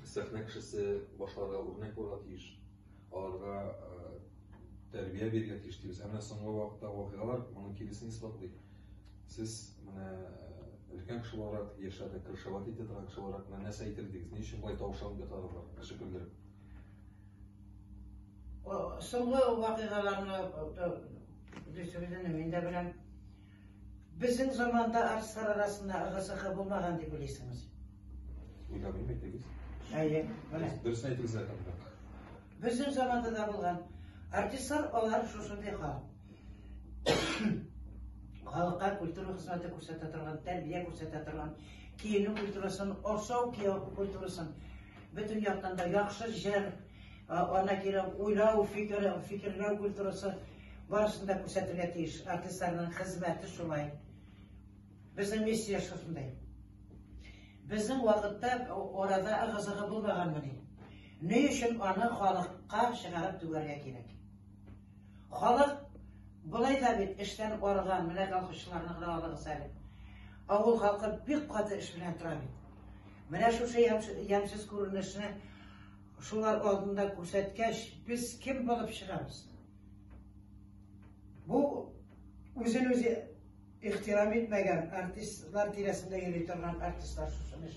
Сәхнә кешесе башкаларга үрнәк булырга тиеш, аларга тәрбия бирергә тиеш дибез. Ә менә соңгы вакытта вакыйгалар моның киресен исбатлый. Сез менә өлкән кеше буларак, яшьләрне крышевать итә торган кеше буларак, менә нәрсә әйтер идегез? Ни өчен болай тавышланып яталар алар, кеше көлдереп? Соңгы вакыйгаларны дөресен мин дә беләм. Безнең заманда артистлар арасында ыгы-зыгы булмаган дип уйлыйсыңыз? Уйламыйм, әйтегез. Әйе, менә. Дөресен әйтегез әле. Безнең заманда да булган. Артистлар алар шушындый хал. Халыкка культура хезмәте күрсәтә торган, тәрбия күрсәтә торган, киенү культурасын, ашау культурасын бөтен яктан да яхшы җыр, ана кирәк уйлау, фикер, фикерләү культурасы барысын да күрсәтергә тиеш. Артистларның хезмәте шулай. Безнең миссия шушындай. Безнең вакытта арада ыгы-зыгы булмаганмыни? Ни өчен аны халыкка чыгарып түгәргә кирәк? Халык болай да бит эштән арыган, менә колхозчыларны гына алыгыз әле. Авыл халкы бик каты эш белән тора бит. Менә шушы ямьсез күренешне шулар алдында күрсәткәч, без кем булып чыгабыз? Бу үзен үзе ихтирам итмәгән артистлар тирәсендә йөри торган артистлар шушыны.